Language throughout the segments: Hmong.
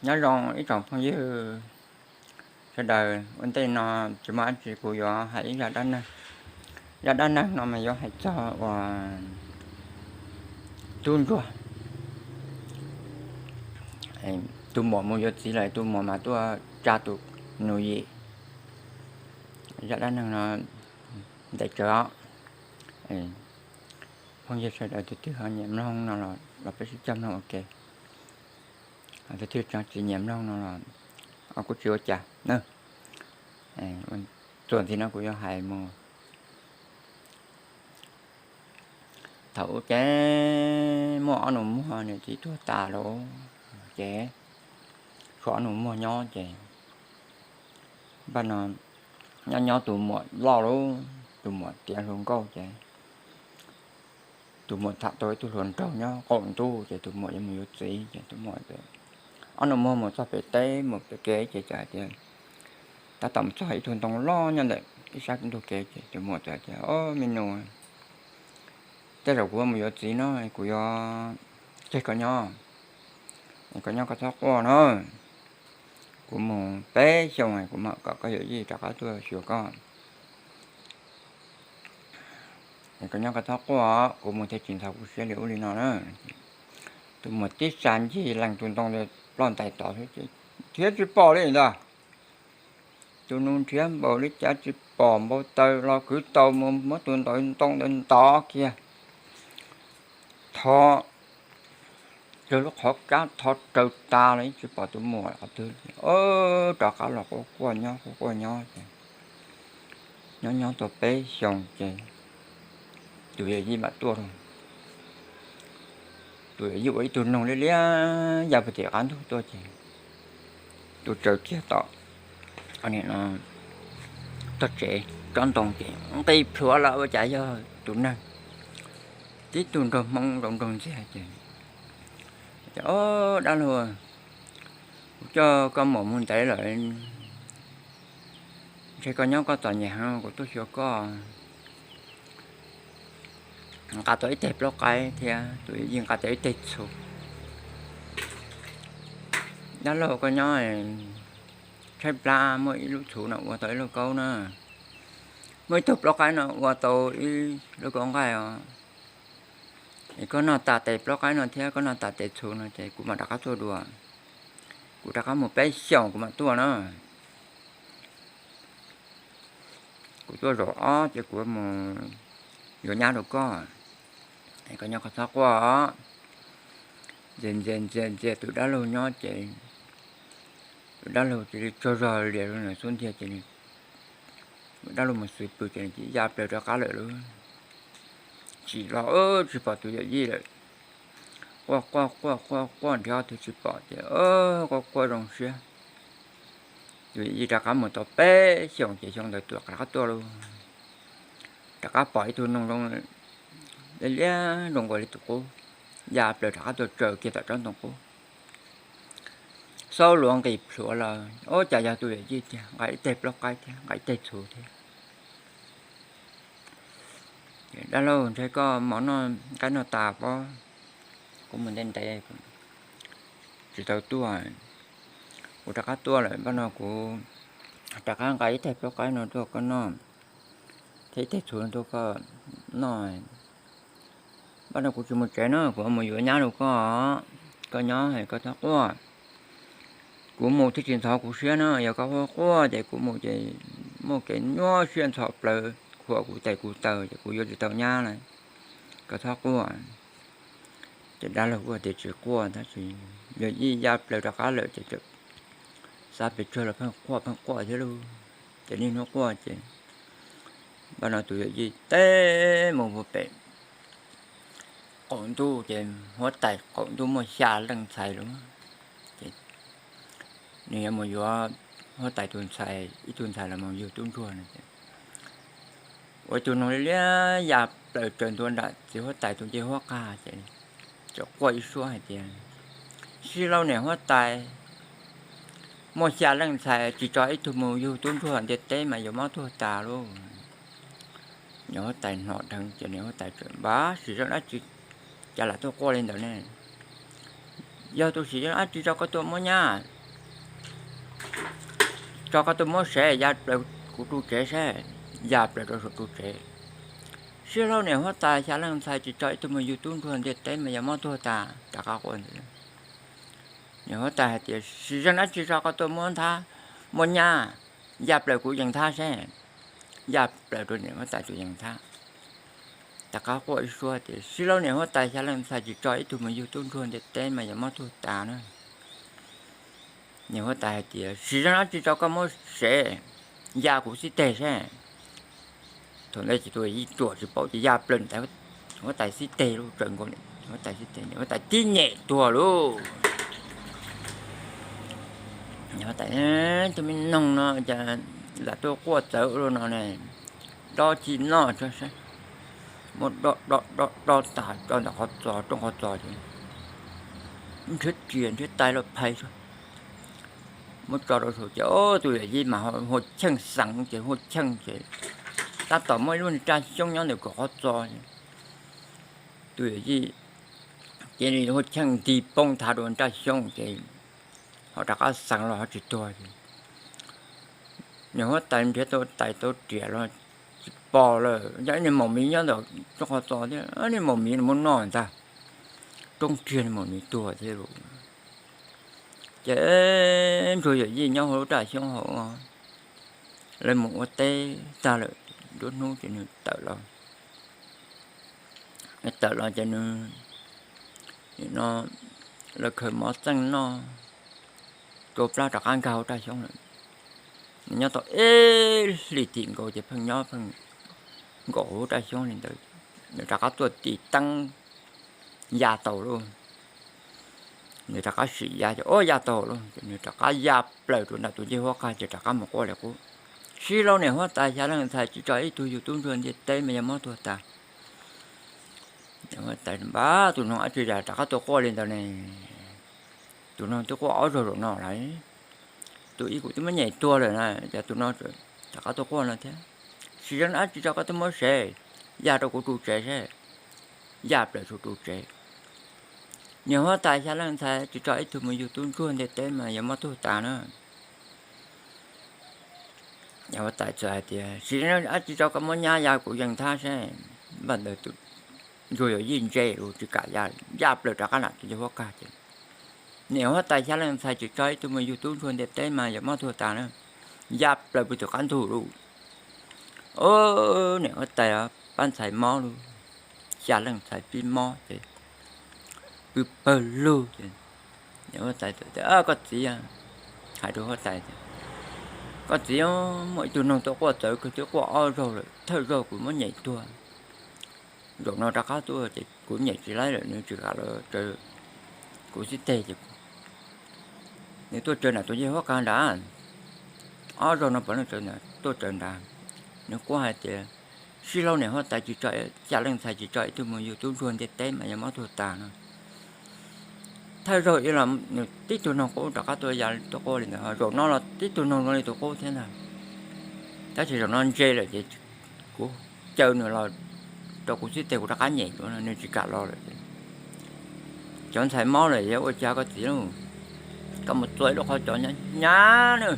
Nyob zoo ib tsoom phooj ywg sawv daws, ua ntej no tsis muaj dab tsi kuv yuav hais ib zaj dab neeg. Zaj dab neeg no mas yuav hais txog uas tub ntsuag, tus muam mus yuav txiv lawm, tus muam mas tuaj tsa tus nus yim. Zaj dab neeg no ntev tsawv os. Phooj ywg sawv daws tus twg ho nyiam mloog no los peb sib cog mloog ua ke. Tus twg tsis nyiam mloog no los kuj tsis ua cas na. Txuas ntxiv no kuv yuav hais mus. Thaum ub ces muaj ob nus muag, niam txiv tuag tas lawm ces tshuav ob nus muag nyob ces npaj no nyob nyob tus muam loj lawm, tus muam tiav hluas nkauj ces tus muam tham tau ib tug hluas nraug nyob qaum ntuj ces tus muam yuav mus yuav txiv ces tus muam, ob nus muag mus txog pem teb mus pem kev ces txawm hais tias, tab tom mus txog ib tug ntoo loj nyob ntawm ib sab ntug kev ces tus muam txawm tias, Ob me nus, tej zaum kuv mus yuav txiv no, kuv yuav tseg koj nyob, koj nyob koj txhob quaj na. Kuv mus peb xyoos kuv mam kom koj yawm yij rov qab tuaj xyuas koj. Koj nyob koj txhob quaj, kuv mus thiaj tsis ntxhov kuv siab li ub li no na. Tus muam tib sa ncig lees tus ntoo ploj ntais tod thiab tsis pom li ntag. Tus nus nrhiav npaum li cas tsis pom, npau taws los kwv tau mus muab tus ntoo ntawd ntov kiag, tho raws lub qhov kab, tho raws tas los yeej tsis pom tus muam qhov twg. Rov qab los quaj quaj nyob quaj quaj nyob ces nyob nyob tau peb xyoos ces tus yawm yij mam tuaj. Tus yawm yij ua ib tug noog liab liab ya puag tim qab ntug tuaj ces tuaj tsaws kiag tom tog tsev tsob ntoo ces nqis plhuav los ua cas yog tus neeg tib tug nraug hmoob zoo nraug ntxiag ces, Ob dab laug, kuv coj koj muam mus ntev lawm, ntshe koj nyob koj txom nyem heev, kuv tuaj xyuas koj. Nqa tau ib teg plaub qaib thiab tus yawm yij nqa tau ib teg txhuv. Dab laug, koj nyob tshaib plab, muaj ib lub txhuv no ua tau ib lub kaub na, muaj ib tug plaub qaib no ua tau ib lub kaub nqaij os. Es koj noj tas tes plaub qaib no thiab koj noj tas tes txhuv no ces kuv mam rov qab tuaj dua. Kuv rov qab mus peb xyoos kuv mam tuaj na. Kuv tuaj zaum ob ces kuv mus yuav nyab rau koj. Es koj nyob koj txhob quaj os. Ntxias ntxias ntxias ntxias tus dab laug nyob ces tus dab laug cia li tsaug zog lias rau nws xub ntiag ces dab laug mus xws pw ces nws cia li ya plaws rov qab lawm lauj. Tsim los tsis pom tus yawm yij lawm. Quaj quaj quaj quaj quaj nrhiav ob tug tsis pom ces quaj quaj zoo siab. Tus yawm yij rov qab mus tau peb xyoos ces xyoo ntawd tus rov qab tuaj lauj. Rov qab pom ib tug noog zoo liab liab zoo nkaus li tus qub, ya plaws rov qab tuaj tsaws kiag tom tsob ntoo qub. Xaub luav nqis plhuav los ua cas yog tus yawm yij tiag, nqa ib teg plaub qaib thiab nqa ib teg txhuv thiab. Dab laug, ntshe koj mov noj qaib noj tas pob, kuv mus ntev ntev tsis tau tuaj. Kuv rov qab tuaj lawm, npaj no kuv rov qab nqa ib teg plaub qaib no tuaj koj noj, thiab ib teg txhuv no tuaj koj noj. Npaj no kuv tsis mus tsev na, kuv mus yuav nyab rau koj. Koj nyob es koj txhob quaj. Kuv mus thiaj tsis ntxhov kuv siab na, yog koj quaj quaj ces kuv mus ces muaj kev nyuaj siab ntxhov plaws khuam kuv tes kuv taw ces kuv yuav tsis tau nyab lawm. Koj txhob quaj. Ces dab laug kuj tias tsis quaj tab sis yawm yij ya plaws rov qab lawm ces txawm xa pes tsawg los pheej quaj pheej quaj thiab lauj. Ces niaj hnub quaj ces npaj no tus yawm yij teb mus puag pem qaum ntuj ces huab tais qaum ntuj muaj xya leej ntxhais lauj. Ces nws yuav mus yuav huab tais tus ntxhais, ib tug ntxhais los mus yug tub ntsuag no ces ua ib tug noog liab liab ya plaws raws ntua nram txiv huab tais tus ncej huab qag ces txawm quaj ib suab hais tias, Sib lauj niam huab tais, muaj xya leej ntxhais tsis tso ib tug mus yug tub ntsuag ntiaj teb mas yuav mob tuag tas lauj. Niam huab tais hnov dheev ces niam huab tais txawm npaj sis zoj dab tsi cas lam tuaj quaj li ntawd ne. Yog tus sim zoo dab tsi tso koj tuaj muab nyab, tso koj tuaj muab sev, ya plaws kuv ru tsev seb. Ya plaws rau saum ru tsev. Sib laub niam huab tais xya leej ntxhais tsis tso ib tug me yug tub ntsuag ntiaj teb mas yog mob tuag tas, rov qab quaj ntxiv. Niam huab tais hais tias, sim zoo dab tsi tso koj tuaj muab nthab, muab nyab, ya plaws kuv yees nthab seb. Ya plaws rau niam huab tais tus yees nthab. Rov qab quaj ib suab tias, sib laub niam huab tais xya leej ntxhais tsis tso ib tug me yug tub ntsuag ntiaj teb mas yog mob tuag tas na. Niam huab tais hais tias, sim zoo dab tsi tso koj muab sev, ya kuv xib teg seb. Thaum ntawd ces tus yawm yij ruam tsis paub ces ya plaws huab tais xib teg lub tsaws nkaus, huab tais xib teg, huab tais tib nyem tuag lauj. Huab tais, tus me noog no cas lam tuaj quaj txawv ua luaj no ne, dob ci noj tso seb. Muab dob dob dob dob tas tso ntawm qhov txos, rooj qhov txos ces nrhiav riam nrhiav taw los phais tso. Muab tso rau saum ces tus yawm yij mas hua cheej xeev ces hua cheej ces tab tom muaj ib lub niag raj xyoob nyob ntawm kaum qhov txos. Tus yawm yij cia li hua cheej nti poob nthav rau raj xyoob ces ho rov qab xeev los ho tsis tuag ces niam huab tais nrhiav tau tais tau riam los tsis pom lawm, yog ib niag maum miv nyob ntawm rooj qhov txos thiab, niag maum miv muab noj ntag, roob riag niag maum miv tuag thiab lauj. Ces ntsuag yawm yij nyob hauv lub raj xyoob hauv, lawv mus ua teb tag lawm, nruab hnub ces nws tawm los. Tawm los ces nws, no, lawv khaws mov txeej noj, rau plab rov qab nkag hauv raj xyoob lawm. Nws nyob tau ib hlis tim nkaus ces pheej nyob pheej nkaum hauv raj xyoob li ntawd, nws rov qab tuaj tis teeb ya tau lauj. Nws rov qab sim ya ces ua ya tau lauj, ces nws rov qab ya plaws rau nram tus ncej huab qag ces rov qab mus quaj li qub, sib laub niam huab tais xya leej ntxhais tsis tso ib tug yug tub ntsuag ntiaj teb mas yog mob tuag tas. Niam huab tais, npab tus noog dab tsi rov qab tuaj quaj li ntawd ne? Tus noog twb quaj ob zaug zaum no lawm. Tus ib kuv twb muab nyem tuag lawm na, cas tus no rov qab tuaj quaj no thiab? Sim zoo dab tsi tso koj tuaj muab sev, ya rau kuv ru tsev seb. Ya plaws saum ru tsev. Niam huab tais xya leej ntxhais tsis tso ib tug me yug tub ntsuag ntiaj teb mas yog mob tuag tas na. Niam huab tais txawm hais tias, sim zoo dab tsi tso koj muab nyab ya kuv yees nthab seb. Npaj ntawd tus ntsuag yawm yij ntse lus tsis kam ya, ya plaws rov qab nram tus ncej huab qag ces, niam huab tais xya leej ntxhais tsis tso ib tug me yug tub ntsuag ntiaj teb mas yog mob tuag tas na. Ya plaws pw tus qab ntug lauj. Niam huab tais pab ntxhais mob lauj, xya leej ntxhais pib mob ces pw pawg lug ces niam huab tais tias, koj txiv, hais rau huab tais tias, koj txiv, muaj ib tug noog tuaj quaj txawv kawg, twb quaj ob zaug lawm, thawj zaug kuv muab nyem tuag, zaum no rov qab tuaj ces kuv nyem tsis laib lawm, nws tsis kam los raws kuv xib teg ces nws tuaj tsaws nram tus ncej huab qag nrad. Ob zaug no puav leej tuaj tsaws nrad. Nws quaj hais tias, sib laub niam huab tais tsis tso, xya leej ntxhais tsis tso ib tug me yug tub ntsuag ntiaj teb mas yog mob tuag tas no. Thawj zaug ib los nws tib tug noog qub rov qab tuaj ya tuaj quaj li ntawd, zaum no los tib tug noog zoo li tus qub thiab ntag. Tab sis zaum no ntse lawm ces kuv caw nws los rau kuv xib teg kuv rov qab nyem dua, nws tsis kam los lawm. Cov ntxhais mob lawm yuav ua cas koj txiv lauj? Koj mus txua ib lub qhov cos hnyav hnyav na,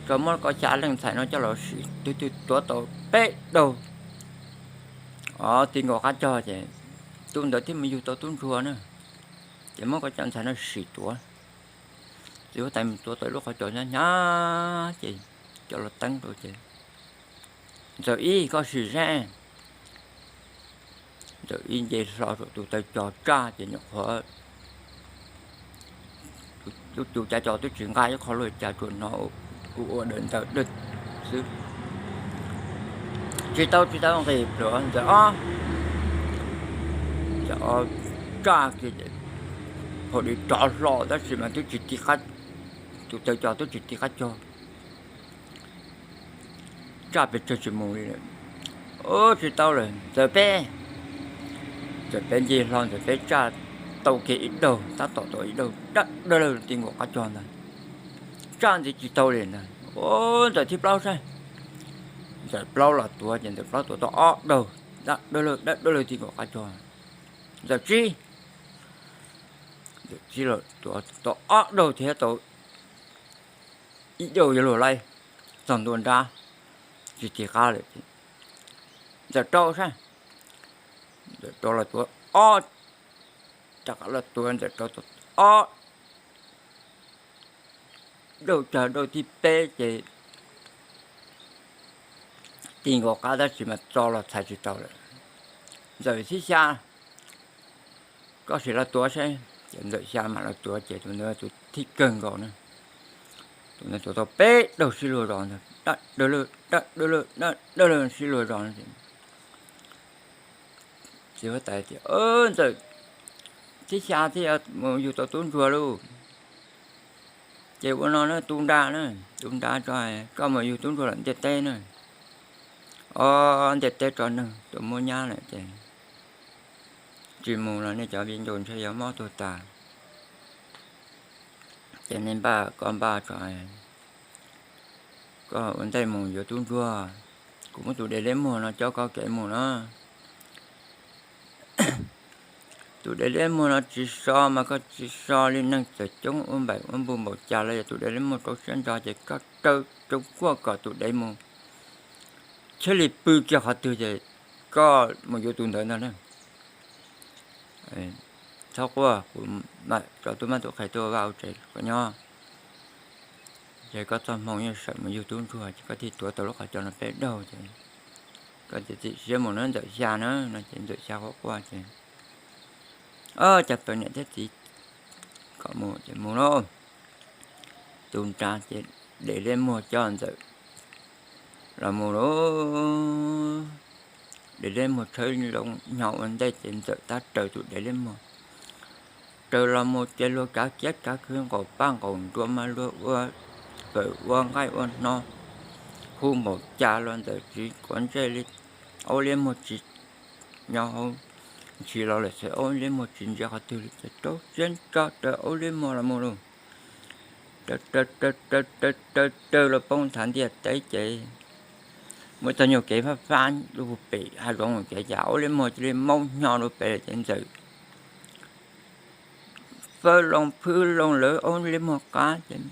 tso muab koj xya leej ntxhais no coj los sim, tus twg tuav tau peb daug, o, ti nkaus qab cog ces tus ntawd thiaj mus yug tau tub ntsuag na. Ces muab koj cov ntxhais no sim tuav. Txiv huab tais mus txua tau ib lub qhov cos hnyav hnyav ces coj los teeb rau ces, Ntxawm Ib, koj sim seb. Ntxawm Ib nce hlo saum tus taw cos tsaj ces nyuam qhuav, lub tus cav cos twb tsis nqa ib qho luaj cas, tsuas hnov ua ua dawm ntawm xwb. Tsis tau, tsis tau nqis pluav. Ntxawm Ob, Ntxawm Ob tsaj kiag, hau di rov hlo tab sis mas twb tsis ti qab, tus taw cos twb tsis ti qab cog, tsaj pes tsawg tsis mus li lawm. Ub, tsis tau lawm, Ntxawm Peb. Ntxawm Peb nce hlo, Ntxawm Peb tsaj tau kiag ib daug, tab tom tau ib daug dawb dawb laug ti nkaus qab cog ntag. Tsaj ntxiv tsis tau li ntag. Ub, Ntxawm thib plaub saib. Ntxawm Plaub los tuav ces Ntxawm Plaub tuav tau ob daug dawb dawb laug, dawb dawb laug ti nkaus qab cog. Ntxawm Tsib, Ntxawm sib los tuav tau ob daug thiab tau ib daug yuav luag laij txog ntua nrab, tsis tig qab lawm. Ntxawm rau saib, Ntxawm rau los tuav ob, rov qab los tuav, Ntxawm rau tau ob daug, cog daug thib peb ces tig nkaus qab tab sis mas txo los txhais tsis tau lawm. Ntxawm thib xya, koj sim los tuav saib. Ces Ntxawm xya mam los tuav ces tus ntawd tus thib kawg nkaus na, tus ntawd tuav tau peb daug sib luag zos ntag, dawb dawb lawm, dawb dawb lawm, dawb dawb lawm sib luag zos no. Txiv huab tais tias, Ntxawm thib xya thiaj mus yug tau tub ntsuag lauj. Ces ua no na, tu nra na, tu nra tso, koj mus yug tub ntsuag lawm ntiaj teb na. Ob, ntiaj teb tso neeg tuaj muab nyab lawm ces tsis mus los nej cov viv ncaus ntshe yuav mob tuag tas. Ces nej npaj, koj npaj tso, koj ua ntej mus yuav tub ntsuag, kuv muab tus dev liab muag no cob koj kev mus na. Tus dev liab muag no tsis so mas koj tsis so li, neeg txawm coob ua npaim ua npus npaum cas los yog tus dev liab muag rau siab ntso ces koj raws tsoos kuaj kom tus dev mus thiaj li pw kiag qhov twg ces koj mus yuav tus ntawd ntag na. Txhob quaj, kuv mam tso tub mab tub qhe tuaj vaj ua tsev koj nyob. Ces koj txoj hmoo yeej sawm mus yug tub ntsuag ces koj thiaj tuav tau lub qhov cos no peb daug ces koj txiav txim siab mus na Ntxawm xya na no. Ces Ntxawm xya quaj quaj ces, Ob, cas peb niam thiab txiv kom mus ces mus lauj. Tu nra ces dev liab muag coj Ntxawm los mus lauj. Dev liab muag tshawb loo nyo ua ntej ces Ntxawm tab raws tus dev liab muag raws los mus ces luag kav kiab kav khw nqaum paj nqaum nruas mas luag ua fawm ua nqaij ua hno hu npaum cas los Ntxawm tsis quav ntsej li. Aub liab muag tsis nyo hauv ntshis los lawm xwb, aub liab muag tsis ntsia qhov twg li ces rau siab ntso raws aub liab muag los mus lauj. Raws raws raws raws raws raws los poob nthav ntiaj teb ces mus txog nyuag kev fab fab lub pem hav zoov kev cas aub liab muag cia li maub hnyo rau pem lawm ces Ntxawm fawb loo phwb loo lawv aub liab muag qab ces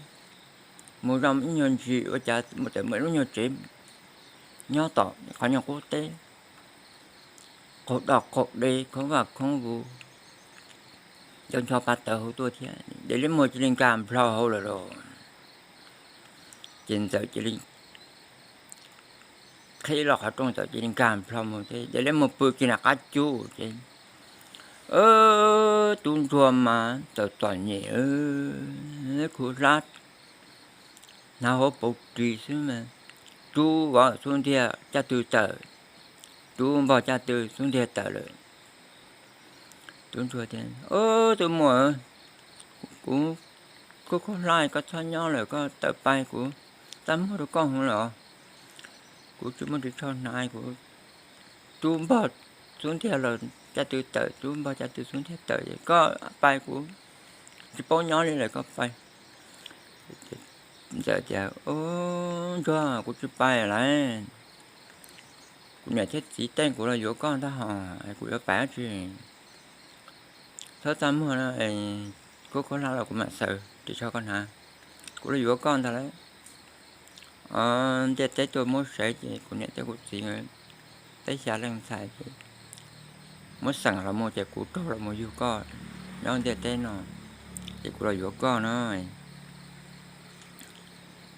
mus zoj ib nyuag ntsis ua cas mus tawm mus lub nyuag tsev nyob tom qhov nyuag qub teb, qaug doj qaug de khoob vaj khoob vus, cov ncho pa tawv hauv tuaj thiab, dev liab muag cia li nkag nplho hauv lawm lauj. Ces Ntxawm cia li qhib los qhov rooj, Ntxawm cia li nkag nplho mus ces dev liab muag pw kiag nram qab cub ces tub ntsuag mas txom txom nyem, khuv hlab hnav hauv paus ris xwb mas, rub vov xub ntiag caj tw tawm, rub npog caj tw xub ntiag tawm lawm. Tub ntsuag tias, Ub, tus muam, kuv khuv khuv hlab, koj txhob nyob lawm, koj tawm pais, kuv txaj muag rau koj hwv lawm. Kuv tsis muaj ris tsho hnav, kuv rub npog xub ntiag los caj tw tawm, rub npog caj tw xub ntiag tawm, koj pais, kuv tsis paub nyob li lawm, koj pais. Ntxawm tias, Ub, ntsuag, kuv tsis pais lawm. Kuv niam thiab txiv teej kuv los yuav koj ntag hos, kuv yuav pais dab tsi? Txhob txaj muag, khuv khuv hlab los kuv mam xaws ris tsho koj hnav. Kuv los yuav koj ntag lauj. Ntiaj teb tuaj muab sev ces kuv niam thiab kuv txiv peb xya leej ntxhais ces muab xeem los mus ces kuv raug los mus yug koj nyob ntiaj teb no, ces kuv los yuav koj no.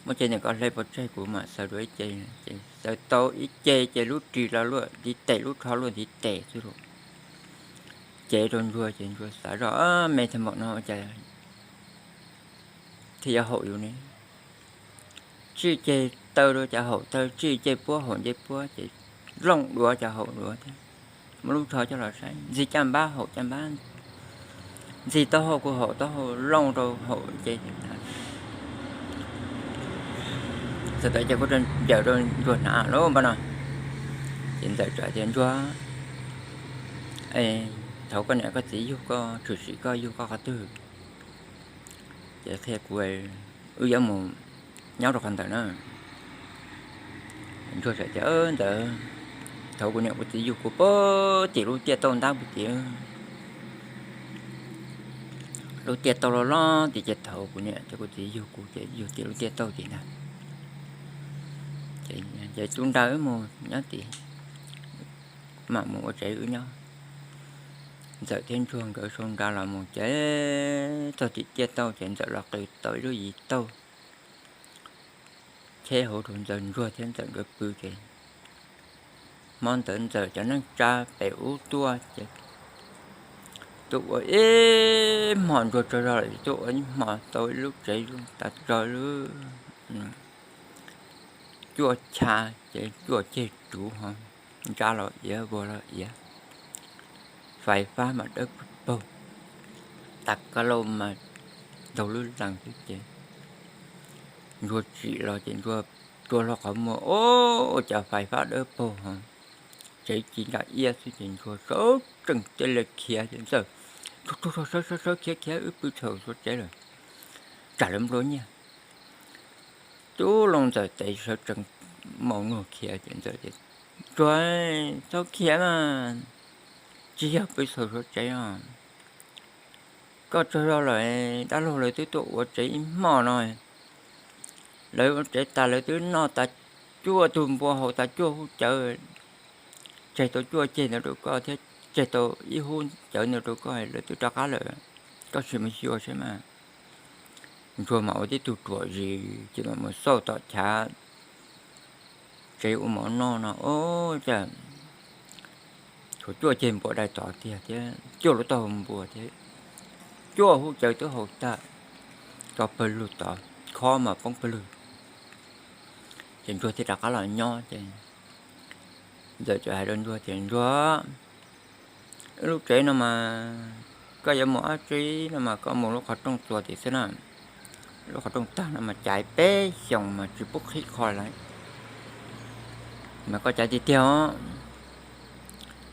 Muab cov niam koj hle pov tseg kuv mam xaws dua ib ce. Ces xaws tau ib ce ces lub ris los luaj ntiv tes, lub tsho luaj ntiv tes xwb lauj. Ces rau ntsuag ces ntsuag xav zoj, Me thaum npaum no cas thiaj yuav haum yus ne? Tsij ceg taw rau cas haum taw, tsij ceg puab haum ncej puab, ces looj duav cas haum duav thiab. Muab lub tsho coj los saib, ntxig caj npab haum caj npab, ntxig taub hau kuj haum taub hau, looj rau haum ces txawm tawm ces kuj ncaws rau ntsuag hnav lauj npaj no. Ces ntxawm txawm tias, Ntsuag, thaum koj niam koj txiv yug koj, tshwm sim koj yug koj qhov twg? Ces qhia kuv, wb yuav mus nyob rau qhov ntawd na. Ntsuag txawm tias, Ntxawm, thaum kuv niam kuv txiv yug kuv puag tim lub tiaj tauj ntab puag tim, Lub tiaj tauj loj loj tim ces thaum kuv niam thiab kuv txiv yug kuv ces yug tim lub tiaj tauj tim ntag. Ces tub nra wb mus nyob tim, mam mus ua tsev wb nyob. Ntxawm thiab Ntsuag nkawd sau nra los mus ces txog tim tiaj tauj ces Ntxawm los qw tau ib lub yim tauj cheb hauv rau Ntxawm, Ntsuag thiab Ntxawm nkawd pw ces hmo ntawd Ntxawm cov neej tsa pem ub tuaj ces tuaj ua ib hmo, Ntsuag tsaug zog lawm ces tuaj ua ib hmo tau ib lub tsev zoo tas zog lub cuaj cha ces cuaj ceg ruv ho, ntsab los iav, vuag los iav, fais fab mas dawb paug, tas kab lauj mas ntaug lub lees xwb ces Ntsuag tsim los ces Ntsuag rua hlo qhov muag, ua cas fais fab dawb paug ho, tsev ci ntsa iab xwb ces Ntsuag sawv tsees cia li khiav ces Ntxawm, Ntsuag, Ntsuag, sawv, sawv, sawv, khiav, khiav, wb pw txhaum suav tsev lawm, tsam lawv nplua nyiaj. Tub Loo Ntxawm tes sawv tsees maus nuag khiav ces Ntxawm tias, Ntsuag, txhob khiav mas, tsis yog pw txhaum suav tsev os. Koj tsaug zog lawm, dab laug lawv twb tuaj ua tsev ib hmo no, lawv ua tsev tas lawv twb noj tas cuaj tug npua, haus tas cuaj hub cawv, tseg tau cuaj ceg ntawd rau koj thiab tseg tau ib hub cawv ntawd rau koj, lawv twb rov qab lawm, koj sim mus xyuas saib mas. Ntsuag mas ua tib tug ruam zis ces mam mus xauj tom chav tsev ua mov noj no, ua cas tshuav cuaj ceg npua dai tod tiag thiab cuaj lub taub hau npua thiab cuaj hub cawv twb haus tag, tso pawg lug tod, khob mas poob pawg lug. Ces Ntsuag thiaj rov qab los nyob ces Ntxawm txawm hais rau Ntsuag tias, Ntsuag, wb lub tsev no mas koj yuav mus dab tsi no mas koj mus lub qhov rooj txuas tim xwb na. Lub qhov rooj tag no mas caiv peb xyoos mas tsis pub qhib qho lawm. Mas koj caiv tiag tiag os,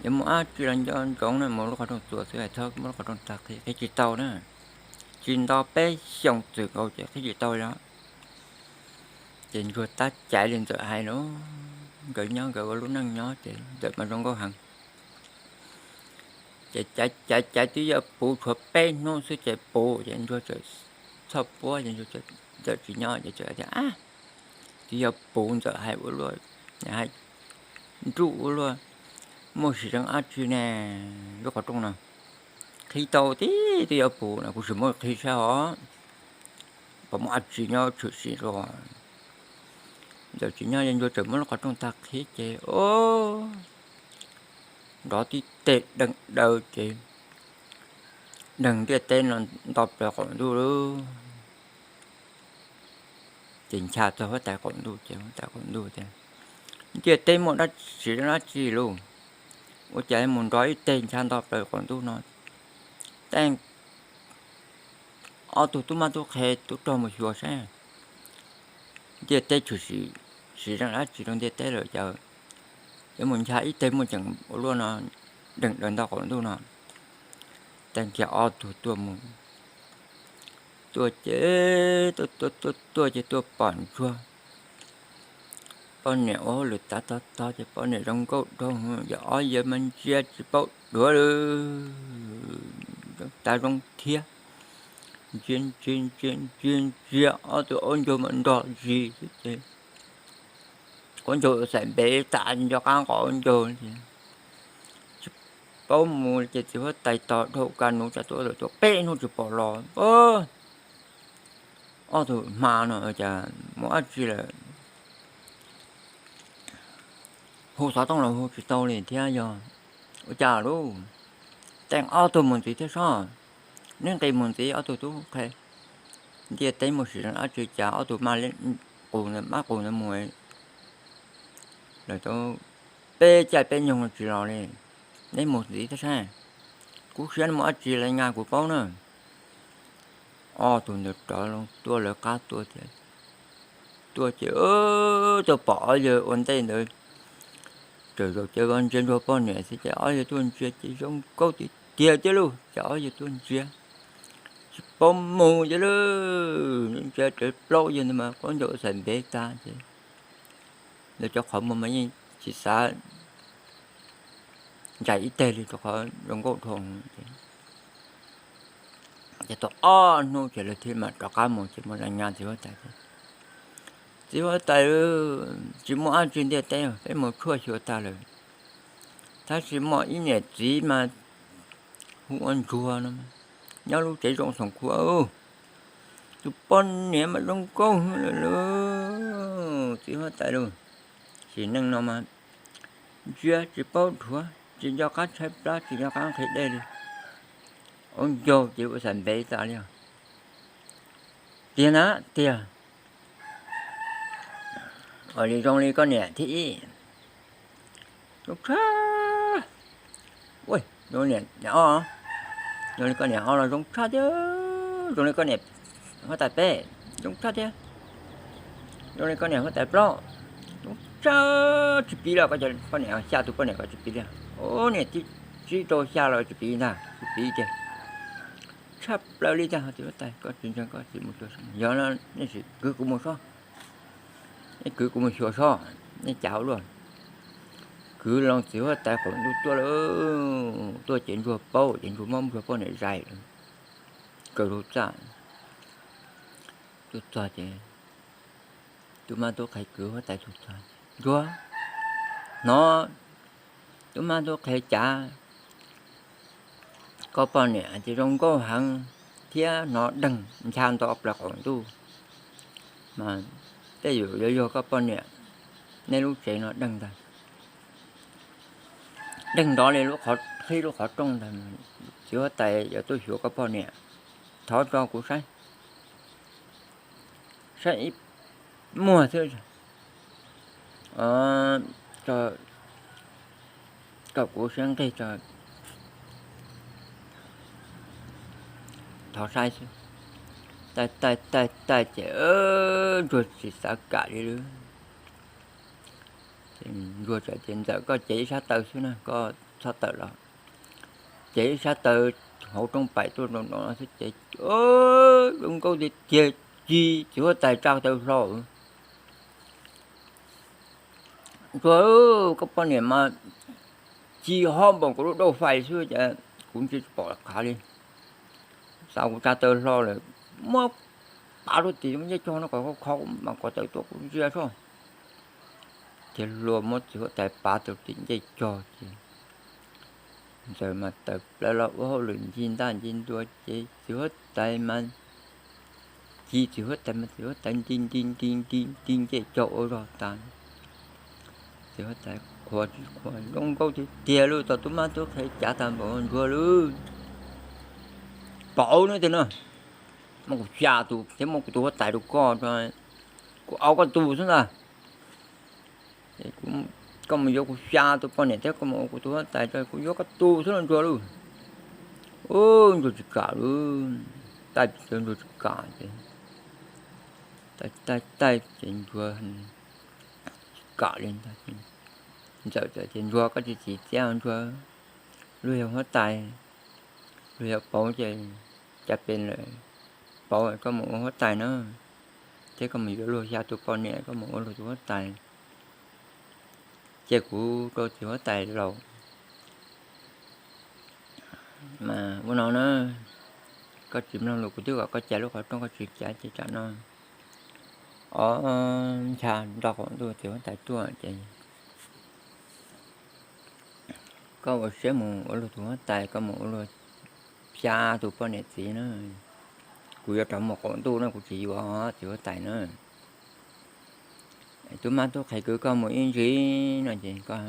yuav mus dab tsi los nco ntsoov na, mus lub qhov rooj txuas xwb, txhob muab lub qhov rooj tag qhib, qhib tsis tau na. Tsis nto peb xyoos txwm nkaus ces qhib tsis tau li. Ces Ntsuag tab caiv li Ntxawm hais no, nkawd nyob nkawd ua lub neej nyob ces Ntxawm mas zoo nkauj heev. Ces caiv caiv caiv twb yuav puv, tshuav peb hnub xwb ces puv ces Ntsuag txawm txhoj puab ces Ntxawm tsis nyob ces Ntxawm tias, Twb yuav puv, Ntxawm hais ua luaj, hais nruj ua luaj, muaj sim zoo dab tsi ne? Lub qhov rooj no qhib tau tib twb yuav puv no, kuv sim muab qhib saib os, puas muaj dab tsi nyob tshwm sim rau. Ntxawm tsis nyob ces Ntsuag txawm muab lub qhov rooj tag qhib ces, o, nrov tib teg deeg daws ces deeg ntiaj teb no nto plaws qaum ntuj lawm. Ces ncha txog huab tais qaum ntuj ces huab tais qaum ntuj tias, Ntiaj teb muaj dab tsi dab tsi lauj? Ua cas mus nrov ib teg ncha nto plaws qaum ntuj no? Tej ob tug tub mab tub qhe tub rog mus xyuas saib, ntiaj teb tshwm sim, sim zoo dab tsi rau ntiaj teb lawm cas yuav mus ncha ib teg muaj ceem ua luaj no, deeg daws nto qaum ntuj no. Tag kiag ob tug tuaj mus, tuaj ces tuaj tuaj tuaj tuaj ces tuaj pom Ntsuag poj niam ua hauj lwm tav tog tog ces poj niam zoo nkauj dhau, yawm ob yawg mas ntsia tsis paub dhuav li, tav zoo thiab. Ntsia ntsia ntsia ntsia ntsia ob tug aub ncaug mas nrog zis xwb ces quav ncaug xaim npev tas nco qab nqos aub ncaug ces tsis paub mus ces txiv huab tais tos dhau ka nuv tsam tuaj lawm, tuaj peb hnub tsis pom los. Ob tug hma no cas mus dab tsi lawm? Hu xov tooj los hu tsis tau li thiab, yog ua cas lauj? Tej ob tug mus ntxiv thiab sob, neb nqis mus ntxiv ob tug tub qhe. Ntiaj teb muaj sim zoo dab tsi cas ob tug maj qus ntawd, maj qus ntawd mus lawm tau peb caij peb nyoog tsis los li. Neb mus ntxiv thiab saib, kub siab mus dab tsi li nqa kuv paub na. Ob tug ntawd rov loo tuaj lawv qab tuaj thiab. Tuaj ces tuaj pom ob yawg ua ntej ntawd, txawm zaum ces ntsia Ntsuag poj niam xwb ces ob yawg tuaj ntsia ces zoo nkauj tiag tiag thiab lauj, ces ob yawg tuaj ntsia tsis paub mus ces lauj, ntsia tawv plaub yawg ntawd mas quav ncaug xaim npev tag ces lawv cov qhov muag mas yeej tsis xav ntsais ib teg li rau qhov zoo nkauj dhau ces Ces tau ob hnub ces lawv thiaj mam rov qab mus ces mus las nyas txiv huab tais tias, Txiv huab tais, tsis muaj dab tsi ntiaj teb, peb mus tshuaj xyuas tag lawm, tab sis muaj ib niam txiv mas hu ua Ntsuag no, nyob lub tsev zoo xoom khua, tus poj niam mas zoo nkauj heev lawm lauj, txiv huab tais lauj. Sim neej no mas ntsia tsis paub dhuav, tsis nco qab tshaib plab, tsis nco qab nqhis dej li. Ua ncaug ces ua xav npe tas li os. Tiag na, tiag. Ua li zoo li koj niam thib ib, zoo tshaj. Ua, zoo li koj niam ob los zoo tshaj thiab, zoo li koj niam huab tais peb zoo tshaj thiab, zoo li koj niam huab tais plaub zoo tshaj. Tsis piv los koj cov poj niam, xya tus poj niam koj tsis piv li. Ua niam thib tsib rau xya los tsis piv ntag, tsis piv tiag. Tshaj plaws li cas txiv huab tais, koj tsis ntseeg koj txiv mus xyuas, yog no nej sim kwv kuv mus sob, nej kwv kuv mus xyuas sob, nej cav ua luaj. Kwv loo txiv huab tais qaum ntuj tuaj lawm, tuaj ces Ntsuag paub ces Ntsuag muab Ntsuag poj niam zais lawm, kaw lug txaj. Tuaj txog ces tub mab tub qhe kwv huab tais tus txog, Ntsuag, hnov tub mab tub qhe cav koj poj niam ces zoo nkauj heev thiab hnov deeg ncha nto plaws qaum ntuj, mas tej zaum yuav yog koj poj niam, nej lub tsev no deeg ntag. Deeg nrov li lub qhov qhib lub qhov rooj ntag. Txiv huab tais yuav tuaj xyuas koj poj niam, thov tso kuv saib, saib ib muag xwb, kom kuv siab nqig tso, thov saib xwb. Taij taij taij taij ces Ntsuag tsis xav kam li lawm. Ntsuag txawm tias, Ntxawm, koj cev ib sab taw xwb na, koj txhob tawm los. Cev ib sab taw hauv rooj paim tuaj rau no xwb ces zoo nkauj tiag tiag, ci txiv huab tais tsa taw hlo. Ntsuag, koj poj niam mas ci hob npaum kuv lub dauj fais xwb ces kuv ntsia tsis pom qhav li. Xav kuv tsa taw hlo lawm, muab pav rau tim ncej cog no kom kho mas kom tawm tuaj kuv ntsia soj. Ces luag muab txiv huab tais pav rau tim ncej cog ces Ntxawm mas tawm plaws los ua hauj lwm ncig ntaj ncig ntua ces txiv huab tais mas, ci txiv huab tais mas txiv huab tais nti nti nti nti nti ncej cog ua zog tas. Txiv huab tais qhuas tsis qhuas, zoo nkauj tiag tiag lawm, tau tub mab tub qhe cav tag npaum Ntsuag lawm. Pauv no tiag no, muab kuv xya tus thiab muab kuv tus huab tais rau koj, kuv au koj tus xwb ntag. Koj mus yuav kuv xya tus poj niam thiab koj mus ua kuv tus huab tais, kuv yuav koj tus xwb los Ntsuag lauj. Ub, Ntsuag tsis kam lauj, taij tsis tau Ntsuag tsis kam ces, taij taij taij ces Ntsuag tsis kam li ntag. Ntxawm txawm tias, Ntsuag, koj tsis txim txiaj Ntsuag, luag yog huab tais, luag yog pauv ces cas pes lawm, pauv koj mus ua huab tais na, thiab koj mus yuav luag xya tus poj niam koj mus ua luag tus huab tais, ces kuv rau txiv huab tais laus mas ua no na, koj tsis mloog lus kuv twb kom koj cav lub qhov rooj koj tsis cav ces tsam no ob ncha nto qaum ntuj txiv huab tais tuaj ces koj ua siab mus ua luag tus huab tais, koj mus ua luag xya tus poj niam txiv na, kuv yuav rov mus qaum ntuj no kuv tsis yuav txiv huab tais na. Tub mab tub qhe kwv koj mus ib ntsis no ces koj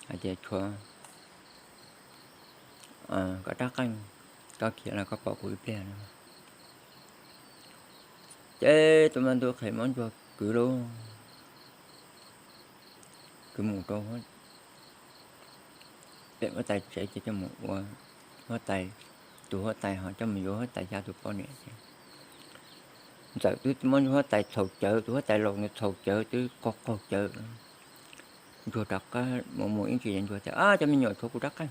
hais tias tshuav koj rab qeej, koj khiav los koj pom kuv ib pliag no. Ces tub mab tub qhe muab Ntsuag kwv lauj, kwv mus rau pem huab tais tsev ces coj mus ua huab tais, tus huab tais ho coj mus yuav huab tais xya tus poj niam ces Ntxawm twb muab huab tais txhaum cawv, tus huab tais laus ntawd txhaum cawv twb qaug qaug cawv. Ntsuag rov qab mus mus ib ntsis Ntsuag tias, Cov me nyuam tshuav kuv rab qeej.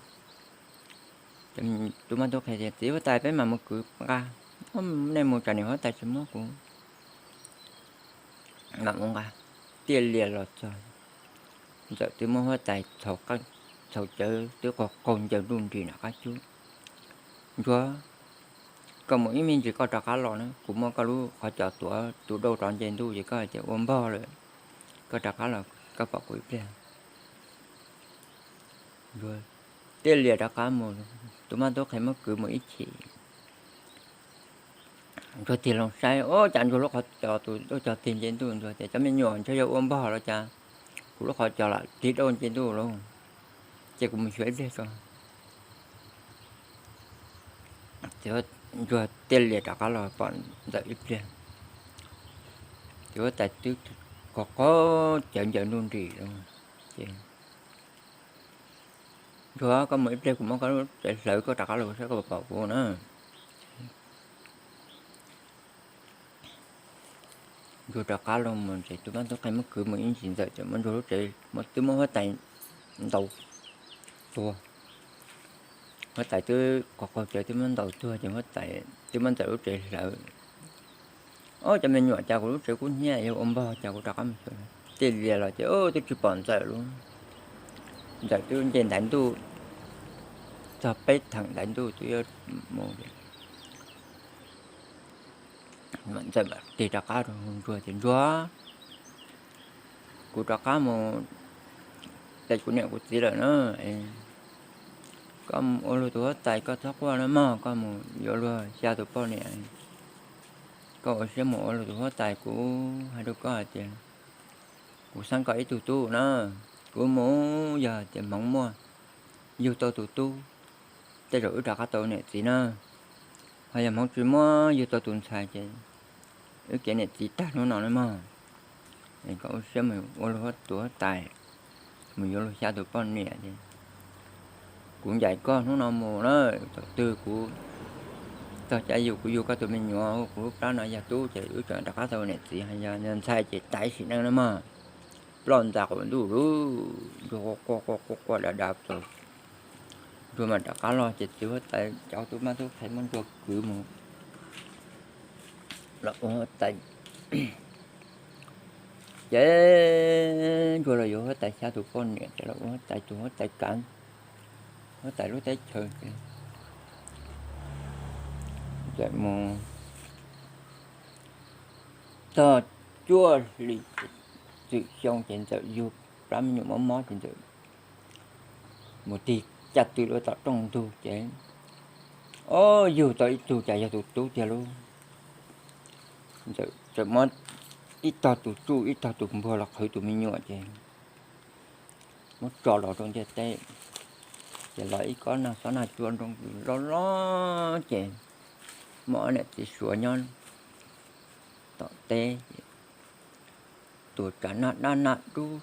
Tub mab tub qhe tias, Txiv huab tais, peb mam mus kwv nqa, nej mus tsam niam huab tais tsis muab kuv mam mus nqa. Tiaj lias los txog, Ntxawm twb muab huab tais txhaum cawv twb qaug qaug ncaws nruj nris nram qab cub. Ntsuag, koj mus ib me ntsis koj rov qab los na, kuv muab koj lub qhov cos tuav tus dauj rov nce ntuj ces koj hais tias ua npog lawm, koj rov qab los koj pom kuv ib pliag. Ntsuag thiaj li rov qab mus, tus mab tub qhe muab kwv mus ib chim. Ntsuag tig loo saib, ua cas Ntsuag lub qhov cos tus dauj cog tig nce ntuj, Ntsuag tias cov me nyuam ntshe yog ua npog los cas, kuv lub qhov cos lam tig dauj nce ntuj lauj, ces kuv mus xyuas ib pliag tso. Ntsuag thiaj li rov qab los pom Ntxawm ib pliag, ces huab tais twb qhov qhov cawv ncaws nruj nris lauj, ces Ntsuag, koj mus ib pliag kuv muab koj lub tsev hlawv koj rov qab los saib koj puas pom kuv na. Ntsuag rov qab los mus ces tus mab tub qhe muab kwv mus ib ntsis, Ntxawm txawm muab Ntsuag lub tsev, twb muab huab tais ntaus tuag. Huab tais twb qhov qaug cawv twb muab ntaus tuag ces huab tais twb muab Ntxawm lub tsev hlawv. Ob, cov me nyuam, cas kuv lub tsev kub hnyiab, yog ua npog, cas kuv rov qab mus xyuas tij lias los ces twb tsis pom Ntxawm lauj. Ntxawm twb nce ntaiv ntuj txog peb theem ntaiv ntuj twb yuav mus. Ntxawm mam tig rov qab rau Ntsuag tias Ntsuag, kuv rov qab mus pem kuv niam kuv txiv lawm na, koj mus ua luag tus huab tais koj txhob quaj na mog, koj mus yuav luag xya tus poj niam. Koj ua siab mus ua luag tus huab tais, kuv hais rau koj hais tias kuv xeeb koj ib tug tub na, kuv mus yog tias hmoov muaj yug tau tus tub, tej zaum wb rov qab tau niam txiv na, ho yog hmoov tsis muaj yug tau tus ntxhais ces wb kev niam txiv tag hnub no na mog. Koj ua siab mus ua luag tus huab tais, mus yuav luag xya tus poj niam ces kuv ncaim koj hnub no mus na, thaum twg kuv txog caij yug kuv yug koj tus me nyuam, kuv lub plab no yog tub ces wb tseem rov qab tau niam txiv, ho yog ntxhais ces tas sim neej na mog. Ploj ntxa qaum ntuj lauj, Ntsuag quaj quaj quaj quaj quaj dav dav txaus. Ntsuag mam rov qab los ces txiv huab tais cov tub mab tub qhe muab Ntsuag kwv mus los ua huab tais. Ces Ntsuag los yuav huab tais xya tus poj niam ces los ua huab tais, tus huab tais kav huab tais lub teb chaws ces Ntxawm mus txog cuaj hlis txwm xyoo ces Ntxawm yug plab me nyuam mob mob ces Ntxawm mus tig caj tw lub tom rooj ntug ces, o, yug tau ib tug cas yog tus tub tiag lauj. Ntxawm txawm muab ib tog tus tsuj ib tog tus npuag los qhwv tus me nyuam ces muab tso los rau ntiaj teb. Ces los ib kob nag xob nag cua nroo loj loj ces muaj ob niam txiv suav nyob tom teb, tuam tsav nag dab nag dub,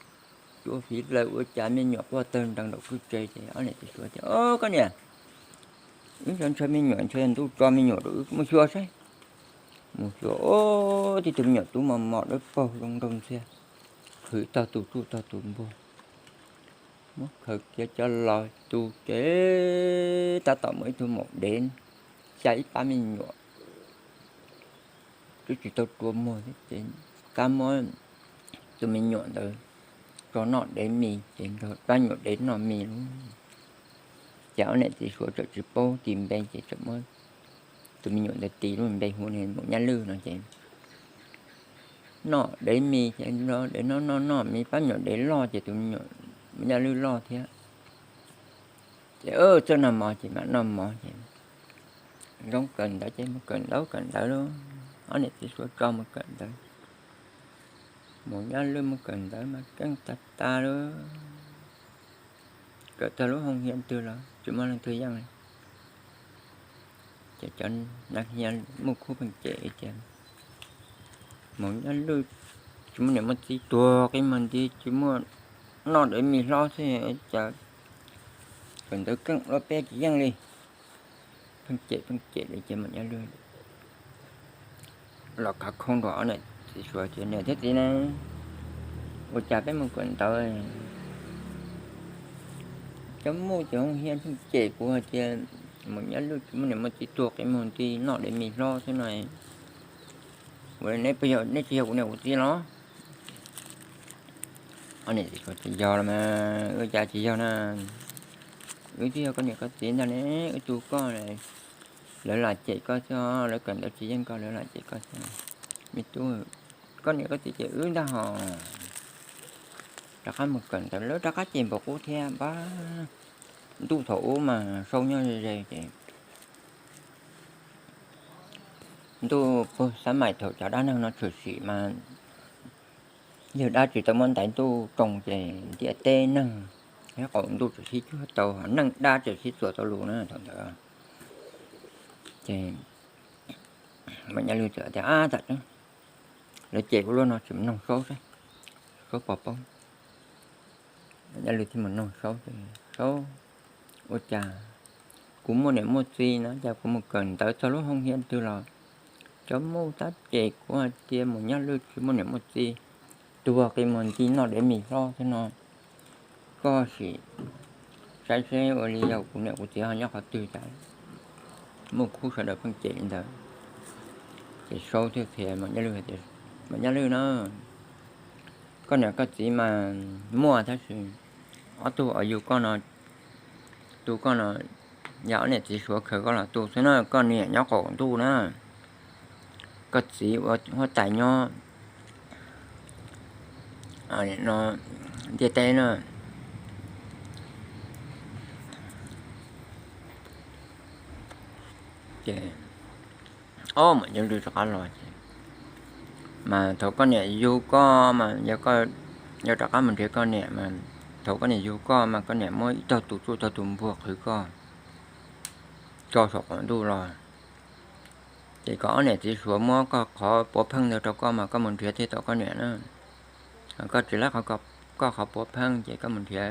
cua fiv lawm ua cas me nyuam quaj tawg nrees nraum kwj tse ces ob niam txiv suav tias, o, koj niam, wb ntshaw ntshaw me nyuam, ntshe ntuj tso me nyuam rau wb mus xyuas saib. Mus xyuas, o, tib tug me nyuam tub mos mos dawb paug zoo nraug ntxiag, qhwv tog tus tsuj tog tus npuag, muab khaws kiag cov los tu ces tab tom muaj ib tug maum dev xya ib pab me nyuam twb tsis tau rua muag thiab ces tab muab tus me nyuam ntawd tso noj dev mis ces nrog pab nyuam dev noj mis lauj. Ces ob niam txiv suav txawm tsis paub tis npe ces txawm muab tus me nyuam ntawd tis lub npe hu ua Maum Nyaj Lwj no ces noj dev mis ces nrog dev noj noj noj mis, pab nyuam dev loj ces tus me nyuam Maum Nyaj Lwj loj thiab. Ces txawj noj mov ces mam noj mov ces zoo kawm ntawv ces mus kawm ntawv kawm ntawv lauj. Ob niam txiv suav tso mus kawm ntawv, Maum Nyaj Lwj mus kawm ntawv mas keej tag tag lauj. Kawm tag lub hoo hias twg los tsis muaj leej twg yeej li. Ces cov nas hias muaj khub pheej cem tias, Maum Nyaj Lwj tsis muaj niam muaj txiv tuag qi muag nti, tsis muaj noj dev mis hlob xwb cas kawm ntawv keej ua peb tsis yeej li. Pheej cem pheej cem li ces Maum Nyaj Lwj los kav khoo rau ob niam txiv suav tias, Niam thiab txiv na, ua cas peb mus kawm ntawv cov muj cov hoo hias pheej cem kuv hais tias Maum Nyaj Lwj tsis muaj niam muaj txiv tuag qi muag nti noj dev mis hlob xwb no, ua li neb puas yog, neb tsis yog kuv niam kuv txiv los? Ob niam txiv suav tias, Yog los mas, ua cas tsis yog na, wb twb yog koj niam koj txiv ntag ne, wb tu koj Lawv lam cem koj xwb, lawv kawm ntawv tsis yeej koj, lawv lam cem koj xwb. Me tub, koj niam koj txiv cem wb ntag hos. Rov qab mus kawm ntawv lawv rov qab cem npaum qub thiab pab. Ntuj thaum ub mas Saub nyob ze ze ces ntuj puag xab maim thaum cov dab neeg no tshwm sim mas yawg dab tsis tau muab ntaiv ntuj tsoo ces ntiaj teb neeg thiab qaum ntuj tseem sib cuag tau, neeg dab tseem sib txuas tau lus na thaum ntawd. Ces Maum Nyaj Lwj txawm tias, Ab, tam lawv cem kuv luaj no tsis mus noog Saub saib, Saub puas paub. Maum Nyaj Lwj thiaj mus noog Saub tias, Saub, ua cas kuv muaj niam muaj txiv na, cas kuv mus kawm ntawv txog lub hoob hiab twg los cov muj tab cem kuv hais tias Maum Nyaj Lwj tsis muaj niam muaj txiv, tuag qi muag nti noj dev mis hlob xwb no. Koj sim saib seb ua li yog kuv niam kuv txiv ho nyob qhov twg cas muaj khub sawv daws pheej cem li ntawd. Ces Saub thiaj qhia Maum Nyaj Lwj hais tias, Maum Nyaj Lwj na, koj niam koj txiv mas muaj tab sis ob tug uas yug koj no, tu koj no, yog ob niam txiv Suav khaws koj los tu xwb na, koj niam nyob qaum ntuj na, koj txiv ua huab tais nyob no ntiaj teb na. Ces ob Maum Nyaj Lwj rov qab los ces, mas thaum koj niam yug koj mas yog koj yuav rov qab mus nrhiav koj niam mas thaum koj niam yug koj mas koj niam muab ib tog tus tsuj tog tus npuag qhwv koj tso saum qaum ntuj los. Ces kom ob niam txiv Suav muab koj qhov puav pheej ntawd rau koj mas koj mus nrhiav thiaj tau koj niam na. Koj tsis laib koj qhov puav pheej ces koj mus nrhiav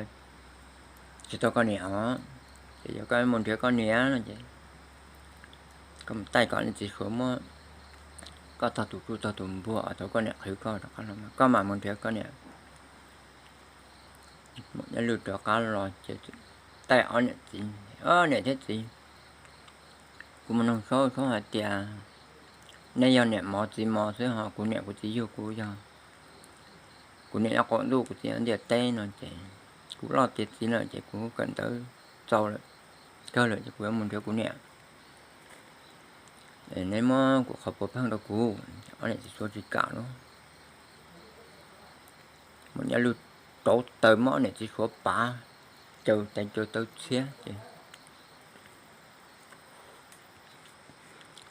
tsis tau koj niam os. Ces yog koj mus nrhiav koj niam no ces koj mus taij kom ob niam txiv Suav muab koj tog tus tsuj tog tus npuag thaum koj niam qhwv koj rov qab los, koj mam mus nrhiav koj niam. Maum Nyaj Lwj rov qab los ces taij ob niam txiv, Ob niam thiab txiv, kuv mus noog Saub, Saub hais tias nej yog niam mos txiv mos xwb ho kuv niam kuv txiv yug kuv yog, kuv niam nyob qaum ntuj kuv txiv nyob ntiaj teb no ces kuv loj tiav txiv lawm ces kuv kawm ntawv txaus lawm, kawg lawm ces kuv yuav mus nrhiav kuv niam. Neb muab kuv qhov puav pheej rau kuv. Ob niam txiv Suav tsis kam lauj. Maum Nyaj Lwj rauv taws muab ob niam txiv Suav pav caws tes caws taw txhiab ces,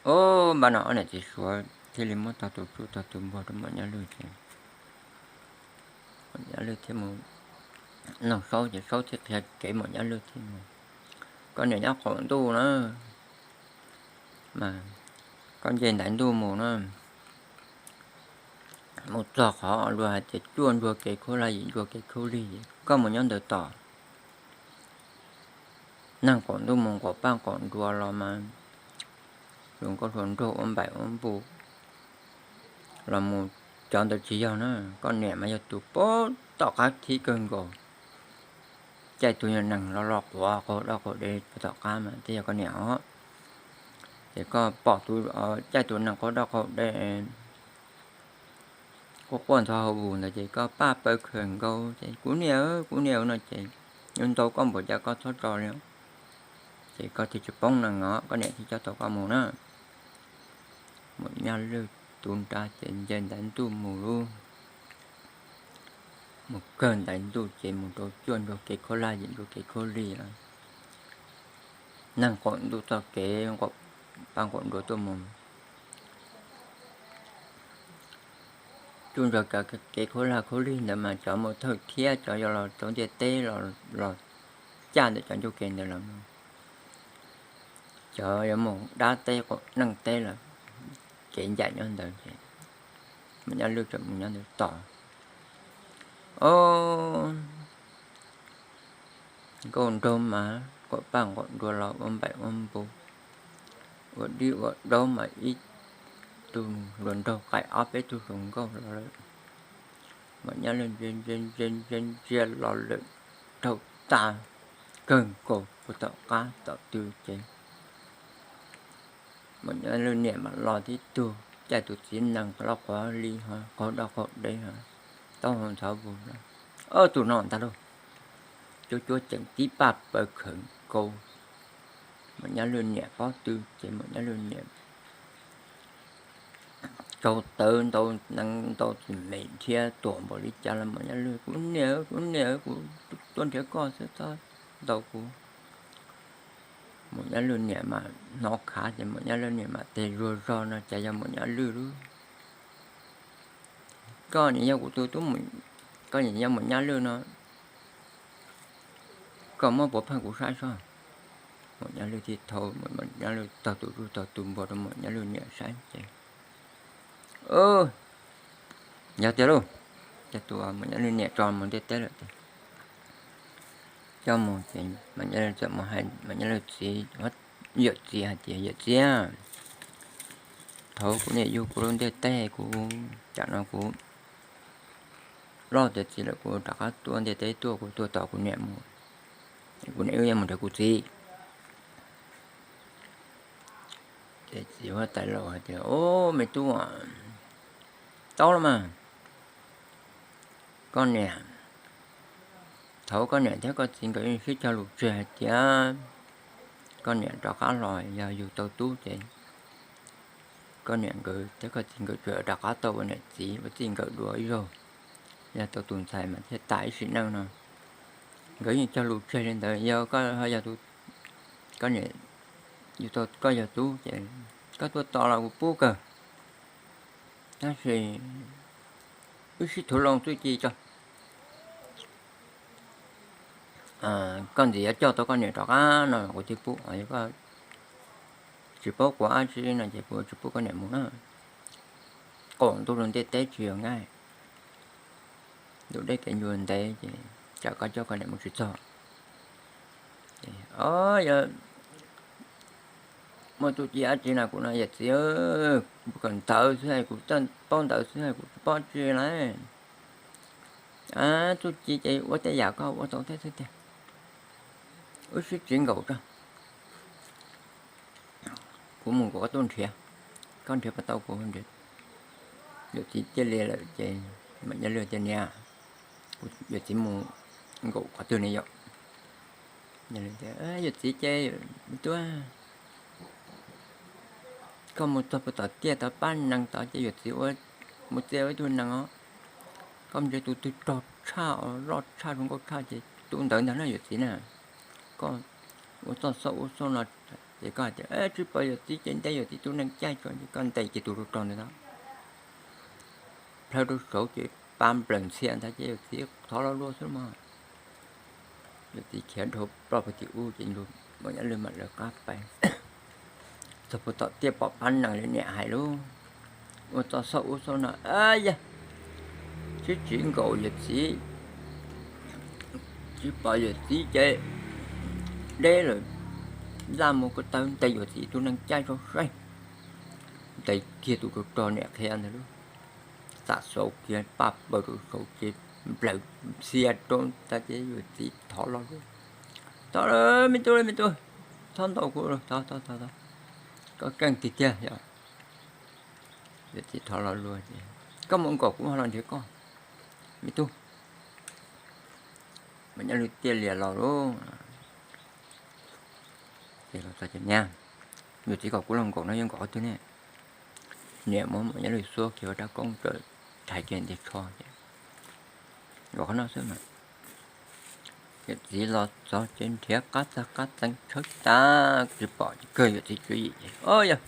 o, npaj no ob niam txiv Suav thiaj li muab tog tus tsuj tog tus npuag rau Maum Nyaj Lwj ces Maum Nyaj Lwj thiaj mus noog Saub ces Saub thiaj qhia kev Maum Nyaj Lwj thiaj mus, Koj niam nyob qaum ntuj na, mas koj nce ntaiv ntuj mus na, mus txog qhov luag hais tias cuaj ntsug kev khaub lig, yim ntsug kev khaub lig, koj mus nyob ntawd tos. Neeg qaum ntuj mus qaum paj qaum nruas los mas hluas nkauj hluas nraug ua npaim ua npus los mus, cov ntawd tsis yog na. Koj niam mas yog tus puag tom qab thib kawg nkaus, caij tus nees los los quav qaug daj qaug dej puag tom qab mas thiaj yog koj niam os. Ces koj pom tus caij tus nees qaug daj qaug dej quaj quaj ntxhov hauv vus ntawd ces koj paj paw khawm nkaus ces, Kuv niam, kuv niam no ces, yuav ntaus koj npaum cas koj txhob tso li. Ces koj thiaj tsis poob nees os, koj niam thiaj coj tau koj mus na. Maum Nyaj Lwj tus nrad ces nce ntaiv ntuj mus lauj. Mus kawg ntaiv ntuj ces mus rau cuaj ntsug kev khaub lig, yim ntsug kev khaub lig lawm. Neeg qaum ntuj txoj kev qaum paj qaum nruas tuaj mus. Cuaj ntsug kev khaub lig khaub lig ntawd mas cov mus thawj thiab cov yuav los rau ntiaj teb los caj ntawm cov ncauj kev ntawd los mus, cov yuav mus dab teb qaum neej teb los kev ncaim nyob ntawd ces Maum Nyaj Lwj tseem mus nyob ntawd tos. Ob nkauj nraug mas qaum paj qaum nruas los ua npaim ua npus, ua dib ua daub mas ib tug hluas nraug qaim ob peb tug hluas nkauj los lawm. Maum Nyaj Lwj ntsia ntsia ntsia ntsia los lawm, raug tag kawg nkaus puag tom qab tom tw ces Maum Nyaj Lwj niam mam los tib tug, caij tus txiv nees los quav li ho qaug daj qaug dej ho taub hau ntxhov vus, ob tug no ntag lauj. Cuab cuab ceev tib paj paw khawm nkaus, Maum Nyaj Lwj niam pob tw ces Maum Nyaj Lwj niam rau tawv ntau nees ntau txiv me thiab tuam npaum li cas los Maum Nyaj Lwj, kuv niam, kuv niam, kuv tuaj nrhiav koj xwb, txhob ntaus kuv. Maum Nyaj Lwj niam mas hnov khav ces Maum Nyaj Lwj niam mas tes zuag zog no cas yog Maum Nyaj Lwj lub. Koj niam yog kuv tus tub, koj niam yog Maum Nyaj Lwj no, koj muab puav pheej kuv saib soj. Maum Nyaj Lwj thiaj thau, Maum Nyaj Lwj taug tus zuj taug tus npog rau Maum Nyaj Lwj niam saib ces, yog tiag lauj. Ces tus Maum Nyaj Lwj niam tso mus ntiaj teb lawm ces, coj mus ces Maum Nyaj Lwj txawm mus hais Maum Nyaj Lwj txiv, yawm txiv hais tias, yawm txiv, thaum kuv niam yug kuv lub ntiaj teb, kuv tam no kuv loj tiav txiv lawm, kuv rov qab tuaj ntiaj teb tuaj, kuv tuaj tos kuv niam mus, kuv niam wb yuav mus nrhiav kuv txiv. Ces txiv huab tais laus hais tias, o, me tub, tau los mas, koj niam, thaum koj niam thiab koj txiv nkawd sib cog lus tseg hais tias koj niam rov qab los yog yug tau tub ces koj niam nkawd thiab koj txiv nkawd tsuas rov qab tau ua niam txiv ua txij nkawm dua ib zaug, yog tau tus ntxhais mas thiaj tas ib sim neej no. Nkawd yeej cog lus tseg li ntawd, yog koj yog tus, koj niam yug tau koj yog tub ces koj tuaj tos los kuv pub kawg, tab sis wb sib thuv loo txuj ci tso. Koj ntxim yuav coj tau koj niam rov qab no kuv thiaj pub, yog koj tsis paub quav dab tsi no ces kuv tsis pub koj niam mus na. Qaum ntuj lub ntiaj teb tsis yog nqaij, ntuj deb kev ncua ntev ces tsam koj coj koj niam mus tsis txog. Yog muaj txuj ci dab tsi no kuv no yawm txiv, kuv kawm ntawv xwb, kuv paub ntawv xwb, kuv tsis paub tsi lawm. Txuj ci ces ua tej yam koj ua tau thiab xwb tiag. Wb sib txiv nkaum tso, kuv mus nkaum koj tuaj nrhiav, koj nrhiav puas tau kuv nrhiav. Yawm txiv cia li lawm ces Maum Nyaj Lwj tias, niam, yawm txiv mus nkaum qhov twg ne yom? Yawm txiv ces, me tub, koj mus txog puag tom tiaj tod pab nees tod ces yawm txiv ua, mus txia ua ib tug nees os. Koj mus nrhiav tus twg rog tshaj os, loj tshaj zoo nkauj tshaj ces tus ntawd ntag na yawm txiv na. Koj ua txoj xauj ua xauj no ces koj hais tias tsis pom yawm txiv ces ntes yawm txiv tus nees caij tso ces koj ntes kiag tus rog rog ntawd na, plhaw rau saud ces pa nplawm ntxhias ntag ces yawm txiv thov lo lua xwb mog. Yawm txiv khiav dhau ploj puag tim ub ces Maum Nyaj Lwj mam lawv qab pais. Txog puag tom tiaj pom pab nees li niam hais lauj, ua txoj xauj ua xauj no, a yog sib txiv nkaum yawm txiv, tsis pom yawm txiv ces deb lawm, laj mus ko taw ntes yawm txiv tus nees caij tso saib. Ntes kiag tus rog rog niam qhia ntawd lauj, xam xauv kiag paj paws rau saud ces nplawm ntxhias rau ntag ces yawm txiv thov lo lua, thov, me tub, me tub, txhob ntaus kuv, thov, thov, thov, koj keej tiag tiag yom. Yawm txiv thov lo lua ces, koj mus nkaum kuv ho los nrhiav koj, me tub. Maum Nyaj Lwj tiaj lias los lauj. Ces los txog ces, niam, yawm txiv kom kuv los nkaum no yog nkaum qhov twg ne? Niam muab Maum Nyaj Lwj xuab kiag ua rab koob tawm, rhais kiag ntiag tsho ces, nkaum qhov no xwb mas. Yawm txiv los txog ces nrhiav qab txag qab txeev tshawb tas tsis pom ces kawg yawm txiv tswv yim ces, o yog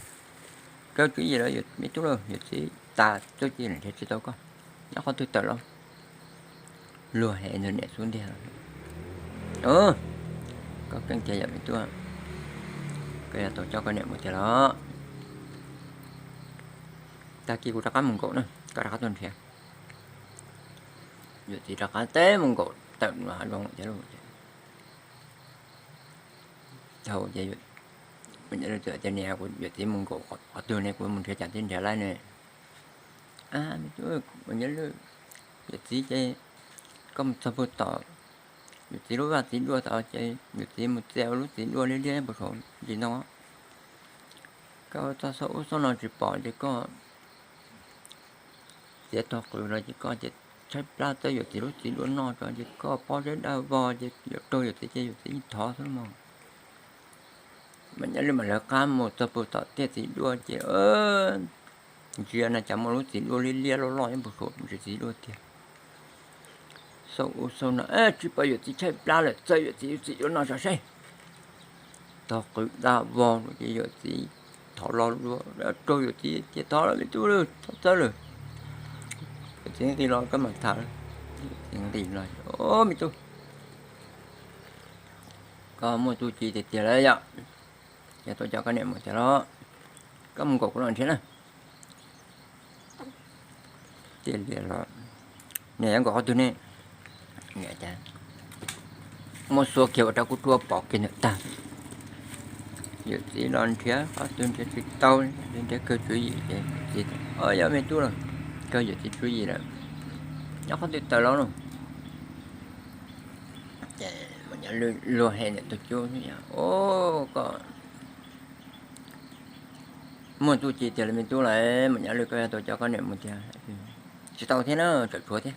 kawg tswv yim lawm me tub lauj, yawm txiv tas txuj ci lawm nrhiav tsis tau koj, nyob qhov twg tawm los. Luag hais nws niam xub ntiag, koj keej tiag yom me tub, koj yuav tau coj koj niam mus tiag los. Tag kis kuv rov qab mus nkaum na, koj rov qab tuaj nrhiav. Yawm txiv rov qab teb mus nkaum tawm hav zoov thiab lauj. Thaum ces Maum Nyaj Lwj txawm tias, niam, kuv yawm txiv mus nkaum qhov twg ne, kuv mus nrhiav cas thiaj nrhiav laib ne? A, me tub, Maum Nyaj Lwj, yawm txiv ces koj mus txog puag tom yawm txiv lub vaj txiv duaj tod ces yawm txiv mus txia ua lub txiv duaj liab liab puag saum ntsis ntoo. Koj ua txoj xauj ub xauj no tsis pom ces koj txiav tog qws los ces koj ces tshaib plab txawb yawm txiv lub txiv duaj noj tso ces koj pob zeb dawb vog ces yuav raug yawm txiv ces yawm txiv yeej thov xwb mog. Maum Nyaj Lwj mam lawv qab mus txog puag tom tiaj txiv duaj ces ntsia na cas muaj lub txiv duaj liab liab loj loj nyob puag saum ntsis txiv duaj tiag. Xauj ub xauj no tsis pom yawm txiv tshaib plab lawm, txawj yawm txiv txiv duaj no sav seb. Tog qw dab vog ces yawm txiv thov lo lua, raug yawm txiv tias thov lawm me tub, thov txawj lawm. Yawm txiv nqis los koj mam tham. Nqis los, o me tub, koj muaj txuj ci tiag tiag lawm yom, yog tuaj coj koj niam mus tiag los, koj mus nkaum kuv los nrhiav na. Tiag tiag los, niam yuav nkaum qhov twg ne? Muab xuab kiag ua rau kuv ruam pom kiag ntawm tag. Yawm txiv los nrhiav qhov twg nrhiav tsis tau, nrhiav kawg tswv yim ces txiv, o yog me tub los, kawg yawm txiv tswv yim lawm, nyob qhov twg tawm los no. Ces Maum Nyaj Lwj luag he ntawm tus cub, o, koj muaj txuj ci tiag li me tub lawm, Maum Nyaj Lwj koj yog tuaj coj koj niam mus tiag. Tsis tau thiab na, tsam tshuav thiab,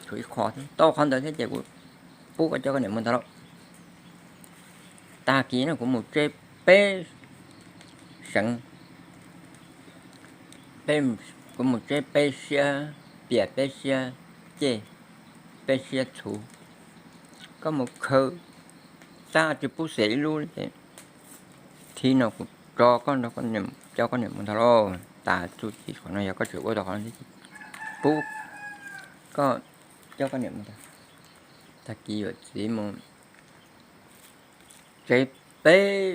tshuav ib qho thiab, tau qhov ntawd thiab ces kuv pub koj coj koj niam mus ntag lauj. Tag kis no kuv mus tseb peb seev, kuv mus tseb peb siab pias, peb siab ceg, peb siab txhuv, koj mus khaws tag tsis pub xes ib lub li ces thib no kuv tso koj nrog koj niam, coj koj niam mus ntag lauj. Tas txuj ci qhov no yog koj tseem ua tau qhov no thiab ces pub koj coj koj niam mus ntag. Tag kis yawm txiv mus tseb peb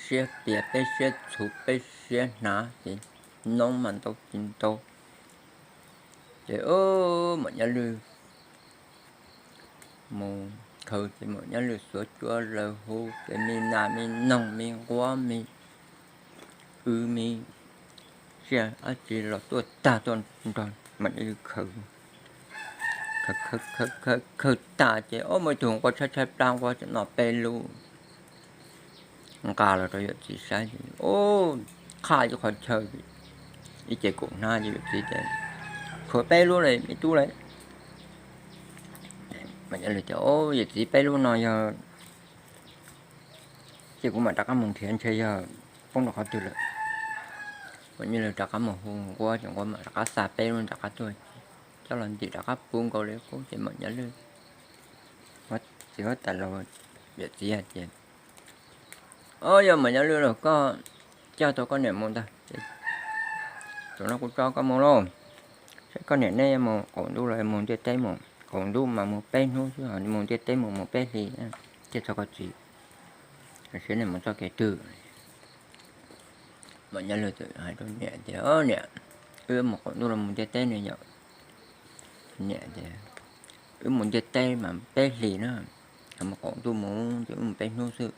siab pias, peb siab txhuv, peb siab hnav ces noob mas ntau tsis ntau. Ces Maum Nyaj Lwj mus khaws ces Maum Nyaj Lwj xuav cuab lawv hub ces me nas me noog me nquab me wb me tsiaj dab tsi los tuaj tag tuaj nrog Maum Nyaj Lwj khaws. Khaws khaws tag ces o muaj ib tug nquab tshaib tshaib plab, nquab tseem noj peb lub. Nqa los rau yawm txiv saib ces o, qhaj ib qho chaw, ib ce kaum hnab ces yawm txiv tias, tshuav peb lub li me tub lauj. Maum Nyaj Lwj tias, o, yawm txiv peb lub no yog ces kuv mam rov qab mus nrhiav ntshe yog poob rau qhov twg lawm. Maum Nyaj Lwj rov qab mus hu nquab ces nquab mam rov qab xa peb lub rov qab tuaj, coj los ntim rov qab puv nkaus li qub ces Maum Nyaj Lwj, txiv huab tais los, yawm txiv hais tias, o, yog Maum Nyaj Lwj los koj coj tau koj niam mus ntag ces, tam no kuv tso koj mus lauj. Saib koj niam neb mus qaum ntuj los mus ntiaj teb mus, qaum ntuj mas mus peb hnub xwb, mus ntiaj teb mus mus peb hlis, thiaj txog koj txiv. Saib nej mus txoj kev twg. Maum Nyaj Lwj txawm hais rau niam tias, niam, wb mus qaum ntuj los mus ntiaj teb ne yom? Niam tias, wb mus ntiaj teb mas peb hlis na, mus qaum ntuj mus ces wb mus peb hnub xwb.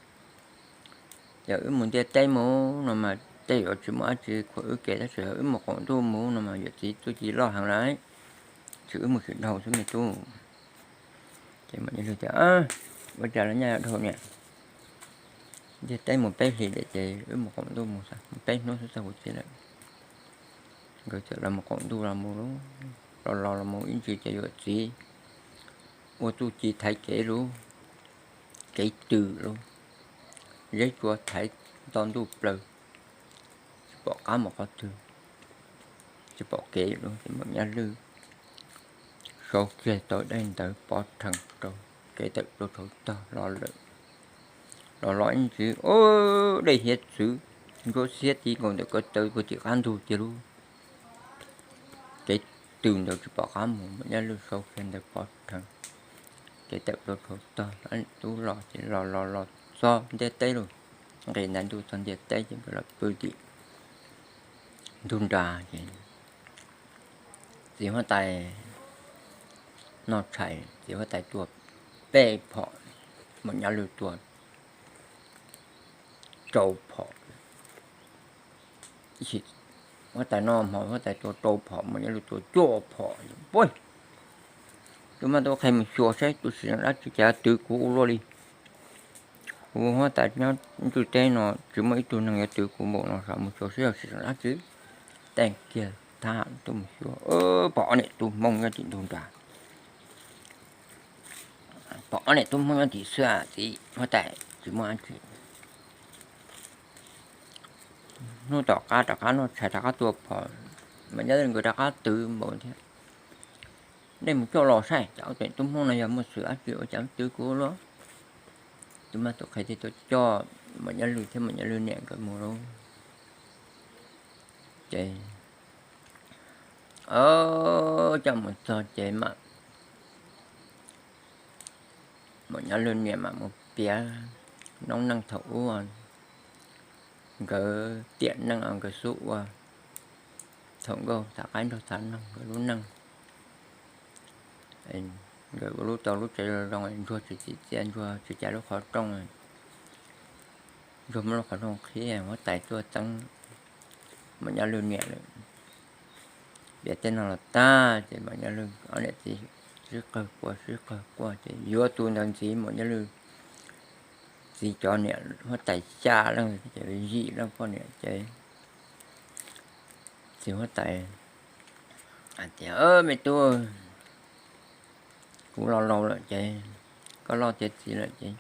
Yog wb mus ntiaj teb mus no mas tej zaum tsis muaj dab tsi khuam wb kev, tab sis yog wb mus qaum ntuj mus no mas yawm txiv txuj ci loj heev lawm, ces wb mus tsis dhau xwb me tub. Ces Maum Nyaj Lwj tias, ua cas los nyaj dhau niam, ntiaj teb mus peb hlis lawm ces wb mus qaum ntuj mus, mus peb hnub xwb txog kuv txiv lawm. Nkawd txawm los mus qaum ntuj los mus, los los los mus ib ntsis ces yawm txiv ua txuj ci thaiv kev lauj, kev twm lauj, zeb tsua thaiv nto ntuj plaws, tsis pom qab mus qhov twg, tsis pom kev lauj. Ces Maum Nyaj Lwj sau kiag tau daim ntawv pov rhees rau kev tawm plaws tshauv tog los lawm. Los los ib ntsis, dej hiav txwv ntsuab xiab ti nkaus ntawm ko taw puag tim qab ntug tiag lauj. Kev twm ntawd tsis pom qab mus, Maum Nyaj Lwj sau kiag ntawv pov rhees, kev tawm plaws tshauv tog, tub los ces los los los txog ntiaj teb lauj. Nqis ntais ntuj txog ntiaj teb ces nkawd los pw tim ntug nras ces txiv huab tais noj tshais, txiv huab tais tua peb phom, Maum Nyaj Lwj tua rau phom. Huab tais noj hmo, huab tais tua rau phom, Maum Nyaj Lwj tua cuaj phom. Puag, tus maj tub qhe mus xyuas saib tus sim dab tsi cas twv kuv ua luaj li. Kuv huab tais nyob ntuj teb no tsis muaj ib tug neeg yuav twv kuv npaum no, mus xyuas saib yog sim dab tsi. Teem kiag thab tuaj mus xyuas, pom ob niam tub hmoob nyob tim ntug nras. Pom ob niam tub hmoob nyob tim xwb, txiv huab tais tsis muaj dab tsi. Hnub tom qab rov qab noj tshais rov qab tua phom, Maum Nyaj Lwj nkawd rov qab twv npaum thiab. Nej mus coj los saib, cov teem tub Hmoob no yog muaj xwm dab tsi ua cas twv kuv luaj? Tus mab tus qhe thiaj tuaj coj Maum Nyaj Lwj thiab Maum Nyaj Lwj niam nkawd mus lauj. Ces coj mus txog ces mam, Maum Nyaj Lwj niam mam mus piav noob neej thaum ub, nkawd tiam neej nkawd xub ua, thaum nkauj thav qaib nraug thav noog nkawd lub neej. Nkawd ua lub tau lub tsev zoo zoo, ntsuag tsis txim txiaj, ntsuag tsis cais lub qhov rooj, ntsuag muab lub qhov rooj qhib, huab tais tuaj txeeb Maum Nyaj Lwj niam lawm. Piav tej no los tag ces Maum Nyaj Lwj ob niam txiv sib qawg quaj sib qawg quaj ces yuav tus ntawd ntxiv Maum Nyaj Lwj txiv cov niam huab tais xya leej ces yim leej poj niam ces txiv huab tais hais tias, Me tub, kuv los laus lawm ces koj loj tiav txiv lawm ces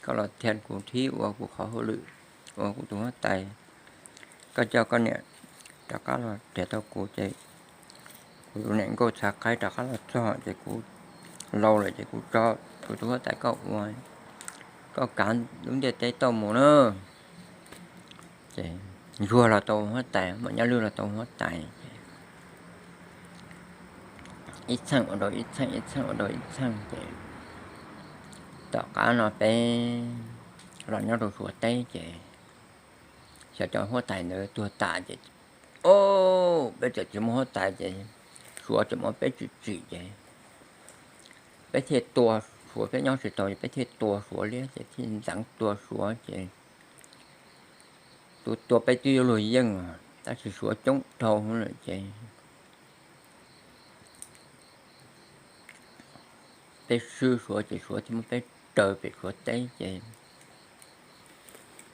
koj los thiab kuv thib ua kuv qhov hauj lwm, ua kuv tus huab tais. Koj coj koj niam rov qab los nrhiav tau kuv ces kuv tus niam nkauj txhav qaib rov qab los txog ces kuv laus lawm ces kuv tso kuv tus huab tais koj ua, koj kav lub ntiaj teb tau mus na. Ces ntsuag los tau huab tais, Maum Nyaj Lwj los tau huab tais ces ib txheej ua rau ib txheej, ib txheej ua rau ib txheej ces tom qab no peb los nyob rau Suav teb ces xyov cov huab tais ntawd tuag tas ces, o, peb txawm tsis muaj huab tais ces Suav tseem muab peb tsim tsim ces peb thiaj tua Suav, peb nyob tsis tau ces peb thiaj tua Suav liab ces thiaj ntxeev tua Suav ces tus tua peb twb yuav luag yeej os, tab sis Suav coob dhau lawm ces peb swb Suav ces Suav thiaj muab peb raws pem Suav teb ces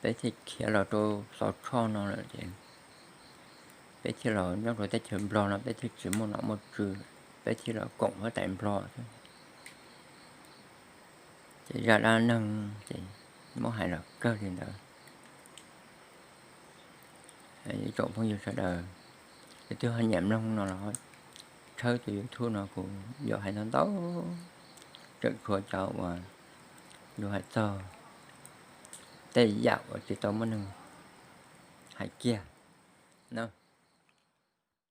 peb thiaj khiav los rau Xov Tshoj no lawm ces peb thiaj los nyob rau teb chaws Nplog no, peb thiaj tsis muaj nom muaj tswv, peb thiaj los koom huab tais Nplog thiab. Ces zaj dab neeg ces muab hais los kawg li ntawd. Ib tsoom phooj ywg sawv daws, leej twg ho nyiam mloog no los tshawb tus YouTube no, kuv yuav hais ntau ntau, tseem tshuav cov uas yuav hais txog tej yam uas tsis tau muaj neeg hais kiag na.